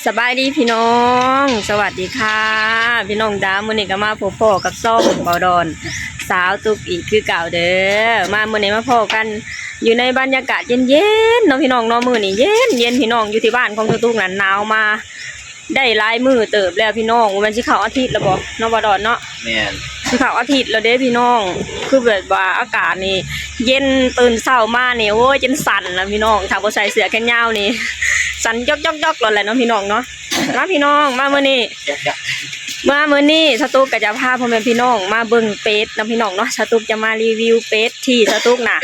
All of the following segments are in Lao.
ສະບາຍດີພີ່ນ້ອງ ສະຫວັດດີຄ່ະພີ່ນ້ອງຈ້າ. ມື້ນີ້ກໍມາພົບພໍ້ກັບຊ່ອງເບົາດອນສາວຕຸກອີກຄືເກົ່າເດີ. ມາມື້ນີ້ມາພໍ້ກັນຢູ່ໃນບັນຍາກາດເຢັນໆເນາະພີ່ນ້ອງເນາະ. ມື້ນີ້ເຢັນໆ ພີ່ນ້ອງ, ຢູ່ທີ່ບ້ານຂອງສາວຕຸກນັ້ນໜາວມາ ໄດ້ຫຼາຍມື້ເຕີບແລ້ວພີ່ນ້ອງ, ບໍ່ແມ່ນຊິເຂົ້າອາທິດແລ້ວບໍ່ເນາະ ບ່າວດອນເນາະ? ແມ່ນ ຊິເຂົ້າອາທິດແລ້ວເດ້ພີ່ນ້ອງ. ຄືແບບວ່າອາກາດນີ້ເຢັນ, ຕື່ນເຊົ້າມານີ້ ໂອ້ຍ ຈົນສັ່ນລະພີ່ນ້ອງ, ຖ້າບໍ່ໃສ່ເສື້ອແຂນຍາວນີ້ສັ່ນຢອກໆໆໂລດແຫຼະເນາະພີ່ນ້ອງເນາະ. ມາພີ່ນ້ອງ ມາມື້ນີ້ ມາມື້ນີ້ສາວຕຸກກໍຈະພາພໍ່ແມ່ພີ່ນ້ອງມາເບິ່ງເປັດເນາະພີ່ນ້ອງເນາະ. ສາວຕຸກຈະມາຣີວິວເປັດທີ່ສາວຕຸກນະ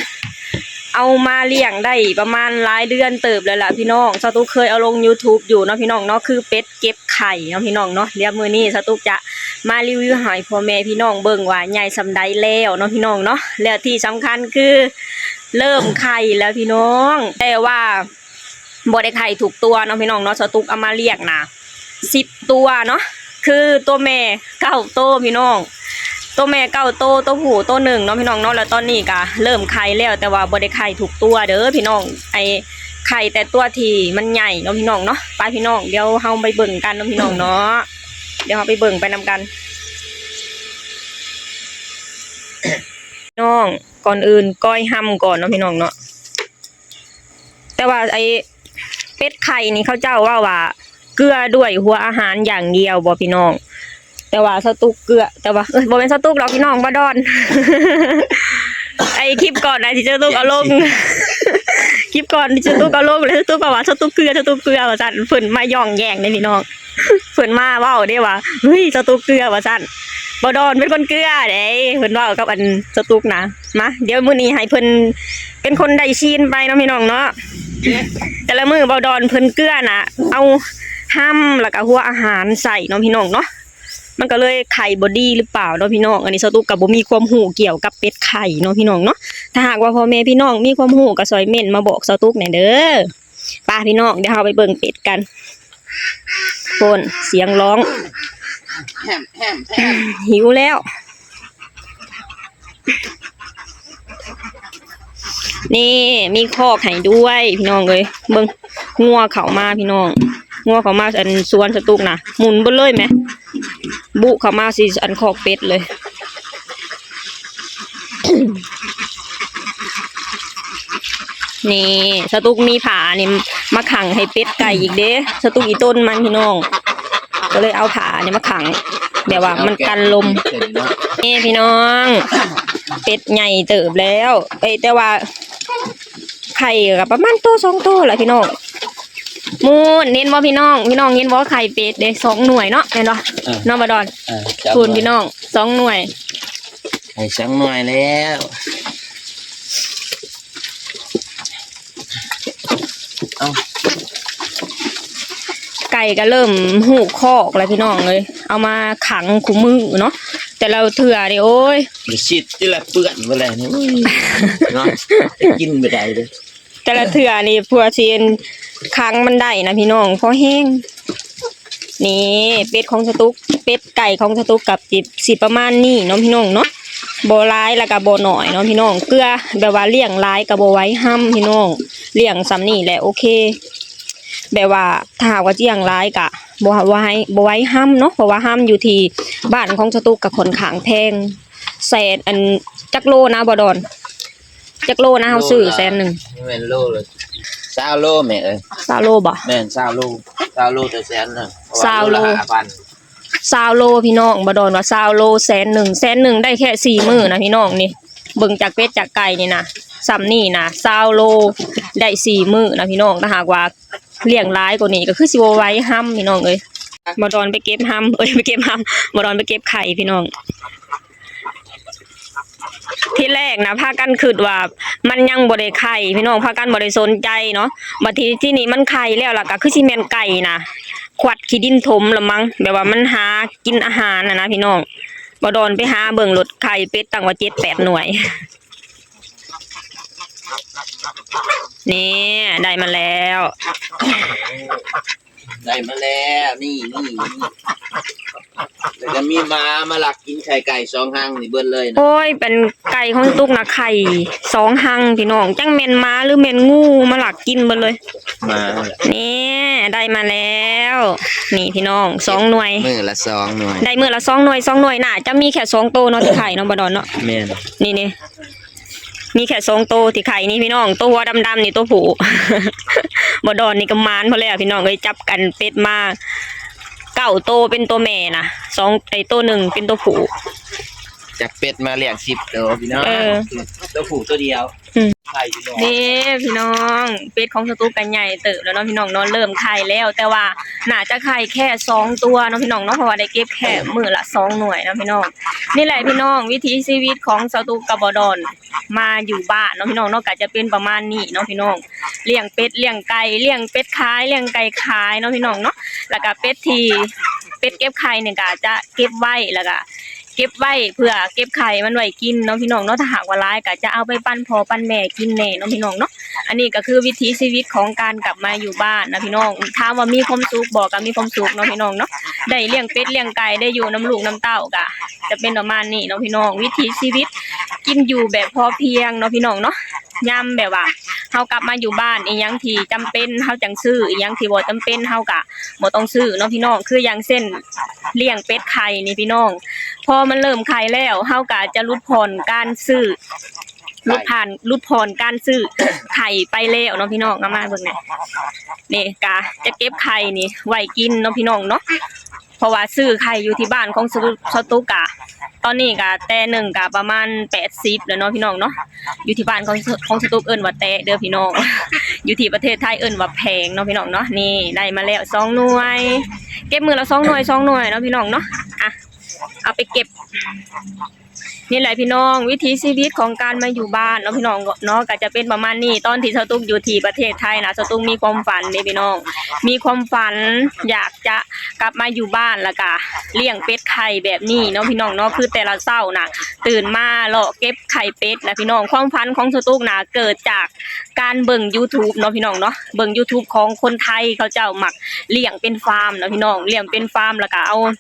ເອົາມາລ້ຽງໄດ້ປະມານຫຼາຍເດືອນເຕີບແລ້ວລະພີ່ນ້ອງ. ສາວຕຸກເຄີຍເອົາລົງຢູທູບຢູ່ເນາະພີ່ນ້ອງເນາະ, ຄືເປັດເກັບໄຂ່ເນາະພີ່ນ້ອງເນາະ. ດຽວມື້ນີ້ສາວຕຸກຈະມາຣີວິວໃຫ້ພໍ່ແມ່ພີ່ນ້ອງເບິ່ງວ່າໃຫຍ່ສ່ຳໃດແລ້ວເນາະພີ່ນ້ອງເນາະ. ແລ້ວທີ່ສຳຄັນຄືເລີ່ມໄຂ່ແລ້ວພີ່ນ້ອງ, ແຕ່ວ່າບໍ່ໄດ້ໄຂ່ທຸກຕົວເນາະພີ່ນ້ອງເນາະ. ສາວຕຸກເອົາມາລ້ຽງນະ ສິບຕົວເນາະ, ຄືຕົວແມ່ເກົ້າໂຕພີ່ນ້ອງ, ຕົວແມ່ເກົ້າໂຕ ຕົວຜູ້ໂຕໜຶ່ງເນາະພີ່ນ້ອງເນາະ. ແລ້ວຕອນນີ້ກະເລີ່ມໄຂ່ແລ້ວ ແຕ່ວ່າບໍ່ໄດ້ໄຂ່ທຸກຕົວເດີພີ່ນ້ອງ, ໄອ້ໄຂ່ແຕ່ຕົວທີ່ມັນໃຫຍ່ເນາະພີ່ນ້ອງເນາະ. ໄປພີ່ນ້ອງ ດຽວເຮົາໄປເບິ່ງກັນເນາະພີ່ນ້ອງເນາະ, ດຽວເຮົາໄປເບິ່ງໄປນຳກັນພີ່ນ້ອງ. ກ່ອນອື່ນກ້ອຍຮຳກ່ອນເນາະພີ່ນ້ອງເນາະ. ແຕ່ວ່າໄອ້ເປັດໄຂ່ນີ້ເຂົາເຈົ້າເວົ້າວ່າເກືອດ້ວຍຫົວອາຫານຢ່າງດຽວບໍ່ພີ່ນ້ອງ, ແຕ່ວ່າສາວຕຸກເກືອ, ແຕ່ວ່າ ເອີຍ ບໍ່ແມ່ນສາວຕຸກດອກພີ່ນ້ອງ ບ່າວດອນ. ໄອ້ຄລິບກ່ອນນະທີ່ສາວຕຸກເອົາລົງ ຄລິບກ່ອນທີ່ສາວຕຸກເອົາລົງ ແລ້ວສາວຕຸກກໍວ່າສາວຕຸກເກືອ ສາວຕຸກເກືອວ່າຊັ້ນ, ເພິ່ນມາຍ້ອງແຍ້ງເດ້ພີ່ນ້ອງ. ເພິ່ນມາເວົ້າເດ້ວ່າ ເຮີ້ຍ ສາວຕຸກເກືອວ່າຊັ້ນ, ບ່າວດອນເປັນຄົນເກືອເດ້ ເພິ່ນເວົ້າກັບອັນສາວຕຸກນະ. ມາ ດຽວມື້ນີ້ໃຫ້ເພິ່ນເປັນຄົນໄດ້ຊີນໄປເນາະພີ່ນ້ອງເນາະ. ແຕ່ລະມື້ບ່າວດອນເພິ່ນເກືອນະ ເອົາຮຳ ແລ້ວກະຫົວອາຫານໃສ່ເນາະພີ່ນ້ອງເນາະ, ມັນກໍເລີຍໄຂ່ບໍ່ດີຫຼືເປົ່າເນາະພີ່ນ້ອງ. ອັນນີ້ສາວຕຸກກໍບໍ່ມີຄວາມຮູ້ກ່ຽວກັບເປັດໄຂ່ເນາະພີ່ນ້ອງເນາະ. ຖ້າຫາກວ່າພໍ່ແມ່ພີ່ນ້ອງມີຄວາມຮູ້ກໍຊ່ອຍເມັ້ນມາບອກສາວຕຸກແດ່ເດີ. ໄປພີ່ນ້ອງ ດຽວເຮົາໄປເບິ່ງເປັດກັນ. ໂພນ ສຽງຮ້ອງ ຫິວແລ້ວ. ນີ້ ມີຄອກໃຫ້ດ້ວຍພີ່ນ້ອງເອີຍ. ເບິ່ງ ງົວເຂົ້າມາພີ່ນ້ອງ, ງົວເຂົ້າມາອັນສວນສາວຕຸກນະ ໝຸນເບິດເລີຍແມະ, ບຸເຂົ້າມາຊິອັນຄອກເປັດເລີຍ. ນີ້ ສາວຕຸກມີຜ້ານີ້ມາຂັງໃຫ້ເປັດໄກ່ອີກເດ້. ສາວຕຸກອີ່ຕົນມັນພີ່ນ້ອງ ກໍເລີຍເອົາຜ້ານີ້ມາຂັງ ແບບວ່າມັນກັນລົມ. ນີ້ພີ່ນ້ອງ ເປັດໃຫຍ່ເຕີບແລ້ວ ເອີຍ ແຕ່ວ່າໄຂ່ກໍປະມານໂຕສອງໂຕລະພີ່ນ້ອງ. ໝູນ ເຫັນບໍ່ພີ່ນ້ອງ, ພີ່ນ້ອງເຫັນບໍ່ ໄຂ່ເປັດເດ້ ສອງໜ່ວຍເນາະ ແມ່ນບໍ່? ເອີ ເນາະ ບ່າວດອນ. ເອີ ພຸ້ນພີ່ນ້ອງ ສອງໜ່ວຍ ໄຂ່ສອງໜ່ວຍແລ້ວ. ເອົ້າ ໄກ່ກໍເລີ່ມຮູ້ຄອກແລ້ວພີ່ນ້ອງເອີຍ, ເອົາມາຂັງຄູ່ມື້ເນາະ. ແຕ່ລະເທື່ອນີ້ ໂອ້ຍ ຊິດຕິລະເປື້ອນເບິດແລ້ວນີ້ ໂອ້ຍ ເນາະ ໄປກິນບໍ່ໄດ້ເດ້. ແຕ່ລະເທື່ອນີ້ ເພື່ອຊິຂັງມັນໄດ້ນະພີ່ນ້ອງ ພໍແຮງ. ນີ້ເປັດຂອງສາວຕຸກ ເປັດໄກ່ຂອງສາວຕຸກກໍຊິ ຊິປະມານນີ້ເນາະພີ່ນ້ອງເນາະ, ບໍ່ຫຼາຍແລ້ວກໍບໍ່ໜ້ອຍເນາະພີ່ນ້ອງ. ເກືອ ແບບວ່າລ້ຽງຫຼາຍກໍບໍ່ໄຫວຮຳພີ່ນ້ອງ, ລ້ຽງສ່ຳນີ້ແຫຼະໂອເຄ. ແບບວ່າຖ້າຫາກວ່າລ້ຽງຫຼາຍກໍບໍ່ ບໍ່ໃຫ້ ບໍ່ໄຫວຮຳເນາະ, ເພາະວ່າຮຳຢູ່ທີ່ບ້ານຂອງສາວຕຸກກໍຂ້ອນຂ້າງແພງ. ແສນ ອັນ ຈັກໂລນະ ບ່າວດອນ? ຈັກໂລນະ ເຮົາຊື້ແສນໜຶ່ງ? ແມ່ນໂລລະຊາວໂລແມ່ເອີຍ. ຊາວໂລບໍ່? ແມ່ນຊາວໂລ, ຊາວໂລແຕ່ແສນໜຶ່ງ ຊາວໂລ ໂລລະຫ້າພັນ. ຊາວໂລພີ່ນ້ອງ, ບ່າວດອນວ່າຊາວໂລ ແສນໜຶ່ງ, ແສນໜຶ່ງໄດ້ແຄ່ສີ່ມື້ນະພີ່ນ້ອງ. ນີ້ເບິ່ງຈາກເປັດຈາກໄກ່ນີ້ນະ ສ່ຳນີ້ນະ ຊາວໂລໄດ້ສີ່ມື້ນະພີ່ນ້ອງ. ຖ້າຫາກວ່າລ້ຽງຫຼາຍກວ່ານີ້ກໍຄືຊິບໍ່ໄຫວຮຳພີ່ນ້ອງເອີຍ. ບ່າວດອນໄປເກັບຮຳ ເອີຍ ໄປເກັບຮຳ ບ່າວດອນໄປເກັບໄຂ່ພີ່ນ້ອງ. ທີແລກນະ ພາກັນຄິດວ່າມັນຍັງບໍ່ໄດ້ໄຂ່ພີ່ນ້ອງ, ພາກັນບໍ່ໄດ້ສົນໃຈເນາະ. ບັດທີ ທີນີ້ມັນໄຂ່ແລ້ວ ລະກະຄືຊິແມ່ນໄກ່ນະ ຄວັດຂີ້ດິນຖົມລະມັງ, ແບບວ່າມັນຫາກິນອາຫານຫັ້ນນະພີ່ນ້ອງ. ບ່າວດອນໄປຫາເບິ່ງໂລດ ໄຂ່ເປັດຕັ້ງວ່າເຈັດແປດໜ່ວຍ. ນີ້ ໄດ້ມາແລ້ວ. ໄດ້ມາແລ້ວ ນີ້ ນີ້ ນີ້ ແລ້ວກໍມີໝາມາລັກກິນໄຂ່ໄກ່ສອງຮັງນີ້ເບິດເລີຍນະ. ໂອ້ຍ ເປັນໄກ່ຂອງຕຸກນະ ໄຂ່ສອງຮັງພີ່ນ້ອງ, ຈັກແມ່ນໝາຫຼືແມ່ນງູມາລັກກິນເບິດເລີຍ. ມາ ນີ້ ໄດ້ມາແລ້ວ ວ ນີ້ພີ່ນ້ອງ ສອງໜ່ວຍ ມື້ລະສອງໜ່ວຍ ໄດ້ມື້ລະສອງໜ່ວຍ ສອງໜ່ວຍ ໜ້າຈະມີແຄ່ສອງໂຕເນາະທີ່ໄຂ່ເນາະ ບໍ່ດອນເນາະ. ແມ່ນ ນີ້ໆ ມີແຄ່ສອງໂຕທີ່ໄຂ່ນີ້ພີ່ນ້ອງ ໂຕຫົວດຳໆນີ້ໂຕຜູ້ ບໍ່ດອນນີ້ກໍໝານພໍແລ້ວພີ່ນ້ອງເອີຍ ຈັບກັນເປັດມາເກົ້າໂຕເປັນໂຕແມ່ນະ ສອງ ໄອ້ໂຕໜຶ່ງເປັນໂຕຜູ້ ຈັບເປັດມາລ້ຽງສິບໂຕພີ່ນ້ອງ ເອີ ໂຕຜູ້ໂຕດຽວ ອືມ ໄຂ່ພີ່ນ້ອງ ເດ້ພີ່ນ້ອງ ເປັດຂອງສະຕຸກກໍໃຫຍ່ເຕີບແລ້ວເນາະພີ່ນ້ອງເນາະ ເລີ່ມໄຂ່ແລ້ວ ແຕ່ວ່າໜ້າຈະໄຂ່ແຄ່ສອງຕົວເນາະພີ່ນ້ອງເນາະ ເພາະວ່າໄດ້ເກັບແຄ່ມື້ລະສອງໜ່ວຍເນາະພີ່ນ້ອງ. ນີ້ແຫຼະພີ່ນ້ອງ ວິຖີຊີວິດຂອງສະຕຸກກັບບໍ່ດອນ ມາຢູ່ບ້ານເນາະພີ່ນ້ອງເນາະ ກໍຈະເປັນປະມານນີ້ເນາະພີ່ນ້ອງ ລ້ຽງເປັດລ້ຽງໄກ່ ລ້ຽງເປັດຂາຍ ລ້ຽງໄກ່ຂາຍເນາະພີ່ນ້ອງເນາະ ແລ້ວກໍເປັດທີ່ ເປັດເກັບໄຂ່ນີ້ກໍຈະເກັບໄວ້ ແລ້ວກໍເກັບໄວ້ເພື່ອເກັບໄຂ່ມັນໄວ້ກິນເນາະພີ່ນ້ອງເນາະ ຖ້າຫາກວ່າຫຼາຍກໍຈະເອົາໄປປັນພໍ່ປັນແມ່ກິນແດ່ເນາະພີ່ນ້ອງເນາະ. ອັນນີ້ກໍຄືວິຖີຊີວິດຂອງການກັບມາຢູ່ບ້ານນະພີ່ນ້ອງ ຖາມວ່າມີຄວາມສຸກບໍ່ ກໍມີຄວາມສຸກເນາະພີ່ນ້ອງເນາະ ໄດ້ລ້ຽງເປັດລ້ຽງໄກ່ ໄດ້ຢູ່ນຳລູກນຳເຕົ້າ ກໍຈະເປັນປະມານນີ້ເນາະພີ່ນ້ອງ ວິຖີຊີວິດ ກິນຢູ່ແບບພໍພຽງເນາະພີ່ນ້ອງເນາະ. ຍາມແບບວ່າເຮົາກັບມາຢູ່ບ້ານ ອີ່ຫຍັງທີ່ຈຳເປັນເຮົາຈັ່ງຊື້ ອີ່ຫຍັງທີ່ບໍ່ຈຳເປັນເຮົາກະບໍ່ຕ້ອງຊື້ເນາະພີ່ນ້ອງ ຄືຢ່າງເຊັ່ນລ້ຽງເປັດໄຂ່ນີ້ພີ່ນ້ອງ ພໍມັນເລີ່ມໄຂ່ແລ້ວ ເຮົາກະຈະຫຼຸດຜ່ອນການຊື້ ຫຼຸດຜ່ານ ຫຼຸດຜ່ອນການຊື້ໄຂ່ໄປແລ້ວເນາະພີ່ນ້ອງ. ເອົາມາເບິ່ງແດ່ ນີ້ກະຈະເກັບໄຂ່ນີ້ໄວ້ກິນເນາະພີ່ນ້ອງເນາະ. ເພາະວ່າຊື້ໄຂ່ຢູ່ທີ່ບ້ານຂອງສະຕຸກ ສະຕຸກກະ ຕອນນີ້ກະແຕະໜຶ່ງກະປະມານແປດສິບແລ້ວເນາະພີ່ນ້ອງເນາະ. ຢູ່ທີ່ບ້ານຂອງ ຂອງສະຕຸກເອີ້ນວ່າແຕະເດີພີ່ນ້ອງ ຢູ່ທີ່ປະເທດໄທເອີ້ນວ່າແຜງເນາະພີ່ນ້ອງເນາະ. ນີ້ໄດ້ມາແລ້ວສອງໜ່ວຍ ເກັບມື້ລະສອງໜ່ວຍ ສອງໜ່ວຍເນາະພີ່ນ້ອງເນາະ. ອ່ະ ເອົາໄປເກັບ ນີ້ແຫຼະພີ່ນ້ອງ ວິຖີຊີວິດຂອງການມາຢູ່ບ້ານເນາະພີ່ນ້ອງເນາະ ກໍຈະເປັນປະມານນີ້. ຕອນທີ່ສະຕຸກຢູ່ທີ່ປະເທດໄທນະ ສະຕຸກມີຄວາມຝັນເດ້ພີ່ນ້ອງ ມີຄວາມຝັນຢາກຈະກັບມາຢູ່ບ້ານ ແລ້ວກະລ້ຽງເປັດໄຂ່ແບບນີ້ເນາະພີ່ນ້ອງເນາະ. ຄືແຕ່ລະເຊົ້ານະ ຕື່ນມາເລາະເກັບໄຂ່ເປັດນະພີ່ນ້ອງ. ຄວາມຝັນຂອງສະຕຸກນະ ເກີດຈາກການເບິ່ງຢູທູບເນາະພີ່ນ້ອງເນາະ ເບິ່ງຢູທູບຂອງຄົນໄທ ເຂົາເຈົ້າມັກລ້ຽງເປັນຟາມເນາະພີ່ນ້ອງ ລ້ຽງເປັນຟາມ ແລ້ວກະເອົາ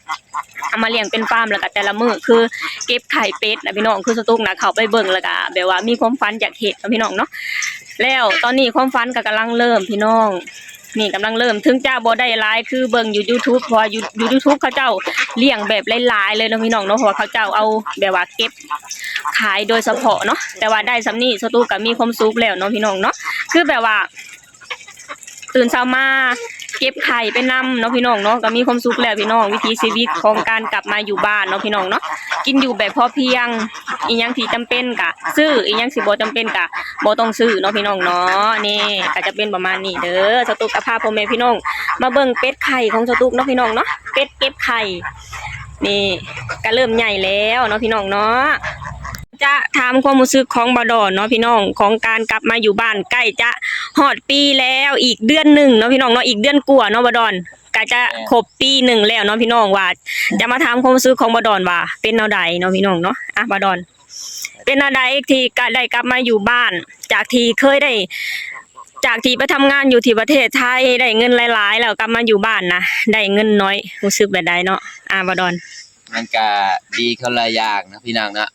ເອົາມາລ້ຽງເປັນຟາມ ແລ້ວກະແຕ່ລະມື້ຄືເກັບໄຂ່ເປັດນະພີ່ນ້ອງ. ຄືສະຕຸກນະເຂົ້າໄປເບິ່ງ ແລ້ວກະແບບວ່າມີຄວາມຝັນຢາກເຮັດເນາະພີ່ນ້ອງເນາະ. ແລ້ວຕອນນີ້ຄວາມຝັນກໍກຳລັງເລີ່ມພີ່ນ້ອງ ນີ້ກຳລັງເລີ່ມ ເຖິງຈະບໍ່ໄດ້ຫຼາຍຄືເບິ່ງຢູ່ຢູທູບ ເພາະວ່າຢູ່ ຢູ່ຢູທູບເຂົາເຈົ້າລ້ຽງແບບຫຼາຍໆເລີຍເນາະພີ່ນ້ອງເນາະ ເພາະວ່າເຂົາເຈົ້າເອົາແບບວ່າເກັບຂາຍໂດຍສະເພາະເນາະ. ແຕ່ວ່າໄດ້ສ່ຳນີ້ສະຕຸກກໍມີຄວາມສຸກແລ້ວເນາະພີ່ນ້ອງເນາະ ຄືແບບວ່າ ຕື່ນເຊົ້າມາເກັບໄຂ່ໄປນຳເນາະພີ່ນ້ອງເນາະ ກໍມີຄວາມສຸກແລ້ວພີ່ນ້ອງ. ວິຖີຊີວິດຂອງການກັບມາຢູ່ບ້ານເນາະພີ່ນ້ອງເນາະ ກິນຢູ່ແບບພໍພຽງ ອີ່ຫຍັງທີ່ຈຳເປັນກະຊື້ ອີ່ຫຍັງທີ່ບໍ່ຈຳເປັນກະບໍ່ຕ້ອງຊື້ເນາະພີ່ນ້ອງເນາະ. ນີ້ກໍຈະເປັນປະມານນີ້ເດີ ສະຕຸກກະພາພໍ່ແມ່ພີ່ນ້ອງມາເບິ່ງເປັດໄຂ່ຂອງສະຕຸກເນາະພີ່ນ້ອງເນາະ ເປັດເກັບໄຂ່ ນີ້ກໍເລີ່ມໃຫຍ່ແລ້ວເນາະພີ່ນ້ອງເນາະ. ຈະຖາມຄວາມຮູ້ສຶກຂອງບ່າວດອນເນາະພີ່ນ້ອງ ຂອງການກັບມາຢູ່ບ້ານ ໃກ້ຈະຮອດປີແລ້ວ ອີກເດືອນໜຶ່ງເນາະພີ່ນ້ອງເນາະ ອີກເດືອນກວ່າເນາະບ່າວດອນ ກະຈະ ແມ່ນ ຄົບປີໜຶ່ງແລ້ວເນາະພີ່ນ້ອງ. ວ່າຈະມາຖາມຄວາມຮູ້ສຶກຂອງບ່າວດອນວ່າເປັນແນວໃດເນາະພີ່ນ້ອງເນາະ. ອ່ະ ບ່າວດອນ ເປັນແນວໃດທີ່ກະໄດ້ກັບມາຢູ່ບ້ານ ຈາກທີ່ເຄີຍໄດ້ ຈາກທີ່ໄປທຳງານຢູ່ທີ່ປະເທດໄທ ໄດ້ເງິນຫຼາຍໆ ແລ້ວກັບມາຢູ່ບ້ານນະ ໄດ້ເງິນໜ້ອຍ ຮູ້ສຶກແບບໃດເນາະ ບ່າວດອນ? ມັນກະດີຄົນລະຢ່າງເນາະພີ່ນ້ອງເນາະ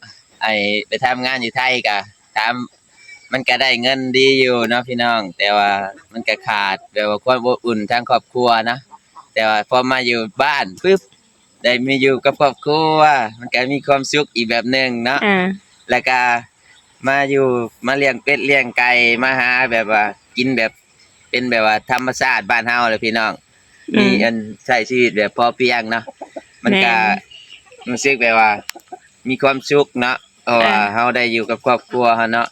ໄອ້ໄປທຳງານຢູ່ໄທກະ ຖາມ ມັນກະໄດ້ເງິນດີຢູ່ເນາະພີ່ນ້ອງ ແຕ່ວ່າມັນກະຂາດແບບວ່າຄວາມອົບອຸ່ນທາງຄອບຄົວເນາະ. ແຕ່ວ່າພໍມາຢູ່ບ້ານປຶບ ໄດ້ມາຢູ່ກັບຄອບຄົວ ມັນກະມີຄວາມສຸກອີກແບບໜຶ່ງເນາະ ອ່າ ແລ້ວກະມາຢູ່ ມາລ້ຽງເປັດລ້ຽງໄກ່ ມາຫາແບບວ່າກິນແບບ ເປັນແບບວ່າທຳມະຊາດບ້ານເຮົາແຫຼະພີ່ນ້ອງ ອືມ ມີອັນໃຊ້ຊີວິດແບບພໍພຽງເນາະ ມັນກະ ແມ່ນ ຮູ້ສຶກແບບວ່າມີຄວາມສຸກເນາະ ເພາະວ່າ ອ່າ ເຮົາໄດ້ຢູ່ກັບຄອບຄົວເຮົາເນາະ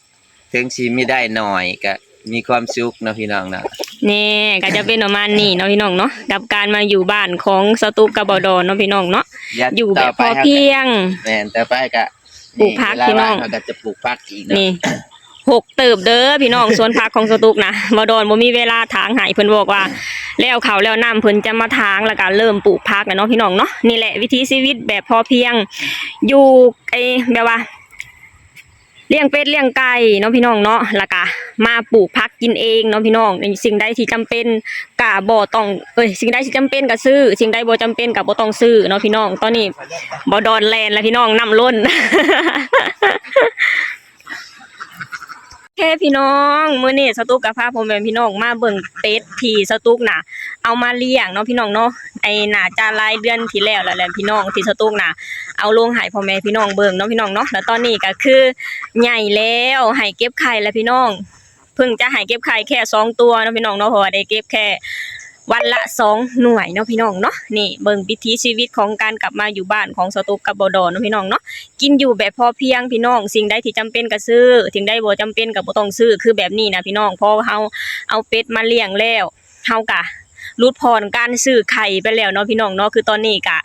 ເຖິງຊິມີໄດ້ໜ້ອຍກະມີຄວາມສຸກເນາະພີ່ນ້ອງເນາະ. ນີ້ກະຈະເປັນປະມານນີ້ເນາະພີ່ນ້ອງເນາະ ກັບການມາຢູ່ບ້ານຂອງສະຕຸກກັບບ່າວດອນເນາະພີ່ນ້ອງເນາະ ຢູ່ແບບພໍພຽງ ແມ່ນ ຕໍ່ໄປກະ ປູກຜັກພີ່ນ້ອງ ເຮົາກໍຈະປູກຜັກອີກເນາະ ນີ້ ຮົກເຕີບເດີພີ່ນ້ອງ ສວນຜັກຂອງສະຕຸກນະ ບ່າວດອນບໍ່ມີເວລາຖາງໃຫ້ ເພິ່ນບອກວ່າແລ້ວເຂົ້າແລ້ວນ້ຳເພິ່ນຈະມາຖາງ ແລ້ວກໍເລີ່ມປູກຜັກແລ້ວເນາະພີ່ນ້ອງເນາະ. ນີ້ແຫຼະວິຖີຊີວິດແບບພໍພຽງ ຢູ່ ໄອ້ ແບບວ່າລ້ຽງເປັດລ້ຽງໄກ່ເນາະພີ່ນ້ອງເນາະ ແລ້ວກໍມາປູກຜັກກິນເອງເນາະພີ່ນ້ອງ. ສິ່ງໃດທີ່ຈຳເປັນກໍບໍ່ຕ້ອງ ເອີຍ ສິ່ງໃດທີ່ຈຳເປັນກໍຊື້ ສິ່ງໃດບໍ່ຈຳເປັນກໍບໍ່ຕ້ອງຊື້ເນາະພີ່ນ້ອງ. ຕອນນີ້ບ່າວດອນແລ່ນແລ້ວພີ່ນ້ອງ ນ້ຳລົ້ນ. ເຄພີ່ນ້ອງ, ມື້ນີ້ສາວຕຸກກໍພາພໍ່ແມ່ພີ່ນ້ອງມາເບິ່ງເປັດທີ່ສາວຕຸກນະເອົາມາລ້ຽງເນາະພີ່ນ້ອງເນາະ. ໄອ້ໜ້າຈະຫຼາຍເດືອນທີ່ແລ້ວແລ້ວແຫຼະພີ່ນ້ອງ ທີ່ສາວຕຸກນະເອົາລົງໃຫ້ພໍ່ແມ່ພີ່ນ້ອງເບິ່ງເນາະພີ່ນ້ອງເນາະ. ແລ້ວຕອນນີ້ກໍຄືໃຫຍ່ແລ້ວ ໃຫ້ເກັບໄຂ່ແລ້ວພີ່ນ້ອງ. ເພິ່ງຈະໃຫ້ເກັບໄຂ່ແຄ່ສອງຕົວເນາະພີ່ນ້ອງເນາະ ເພາະວ່າໄດ້ເກັບແຄ່ວັນລະສອງໜ່ວຍເນາະພີ່ນ້ອງເນາະ. ນີ້ເບິ່ງວິຖີຊີວິດຂອງການກັບມາຢູ່ບ້ານຂອງສາວຕຸກກັບບ່າວດອນເນາະພີ່ນ້ອງເນາະ. ກິນຢູ່ແບບພໍພຽງພີ່ນ້ອງ, ສິ່ງໃດທີ່ຈຳເປັນກໍຊື້ ສິ່ງໃດບໍ່ຈຳເປັນກໍບໍ່ຕ້ອງຊື້ ຄືແບບນີ້ນະພີ່ນ້ອງ. ພໍເຮົາເອົາເປັດມາລ້ຽງແລ້ວ ເຮົາກະຫຼຸດຜ່ອນການຊື້ໄຂ່ໄປແລ້ວເນາະພີ່ນ້ອງເນາະ. ຄືຕອນນີ້ກະ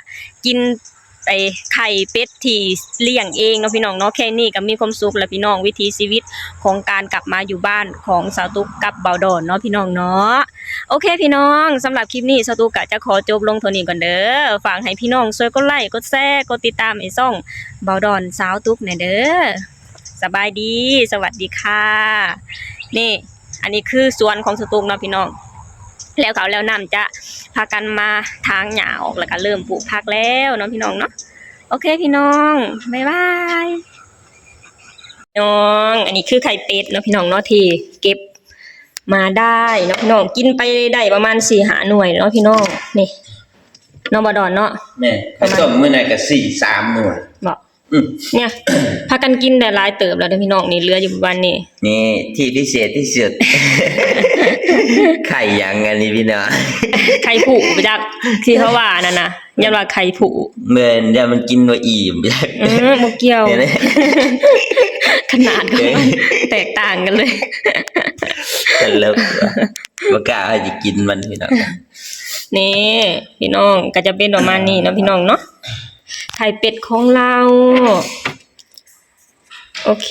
ກິນໄອ້ໄຂ່ເປັດທີ່ລ້ຽງເອງເນາະພີ່ນ້ອງເນາະ. ແຄ່ນີ້ກະມີຄວາມສຸກແລ້ວພີ່ນ້ອງ, ວິຖີຊີວິດຂອງການກັບມາຢູ່ບ້ານຂອງສາວຕຸກກັບບ່າວດອນເນາະພີ່ນ້ອງເນາະ. ໂອເຄພີ່ນ້ອງ, ສຳລັບຄລິບນີ້ສາວຕຸກກະຈະຂໍຈົບລົງເທົ່ານີ້ກ່ອນເດີ. ຝາກໃຫ້ພີ່ນ້ອງຊ່ວຍກົດໄລ ກົດແຊ ກົດຕິດຕາມໃຫ້ຊ່ອງບ່າວດອນສາວຕຸກແດ່ເດີ. ສະບາຍດີ ສະຫວັດດີຄ່ະ. ນີ້ ອັນນີ້ຄືສວນຂອງສາວຕຸກເນາະພີ່ນ້ອງ, ແລ້ວເຂົ້າແລ້ວນ້ຳຈະພາກັນມາຖາງຫຍ້າອອກ ແລ້ວກໍເລີ່ມປູກຜັກແລ້ວເນາະພີ່ນ້ອງເນາະ. ໂອເຄພີ່ນ້ອງ ບາຍບາຍ. ນ້ອງ ອັນນີ້ຄືໄຂ່ເປັດເນາະພີ່ນ້ອງເນາະ ທີ່ເກັບມາໄດ້ເນາະພີ່ນ້ອງ. ກິນໄປໄດ້ປະມານສີ່ຫ້າໜ່ວຍເນາະພີ່ນ້ອງ. ນີ້ ເນາະ ບ່າວດອນເນາະ. ແມ່ນ ຂ້ອຍຕົ້ມມື້ນັ້ນກໍສີ່ ສາມໜ່ວຍ. ບໍ່? ອືມ ເນຍ ພາກັນກິນໄດ້ຫຼາຍເຕີບແລ້ວເດີພີ່ນ້ອງ. ນີ້ເຫຼືອຢູ່ປະມານນີ້. ນີ້ທີ່ພິເສດທີ່ສຸດ ໄຂ່ຫຍັງອັນນີ້ພີ່ນ້ອງ? ໄຂ່ຜູ່ ບໍ່ຈັກ ທີ່ເຂົາວ່ານັ້ນນະ ຢ້ານວ່າໄຂ່ຜູ່. ແມ່ນ ຢ້ານມັນກິນບໍ່ອີ່ມ. ອືມ ບໍ່ກ່ຽວ ແມ່ນແຫຼະ ຂະໜາດຂອງມັນແຕກຕ່າງກັນເລີຍ. ຕະຫຼົກ ບໍ່ກ້າໃຫ້ຊິກິນມັນພີ່ນ້ອງ. ນີ້ພີ່ນ້ອງ ກໍຈະເປັນປະມານນີ້ເນາະພີ່ນ້ອງເນາະ, ໄຂ່ເປັດຂອງເຮົາ. ໂອເຄ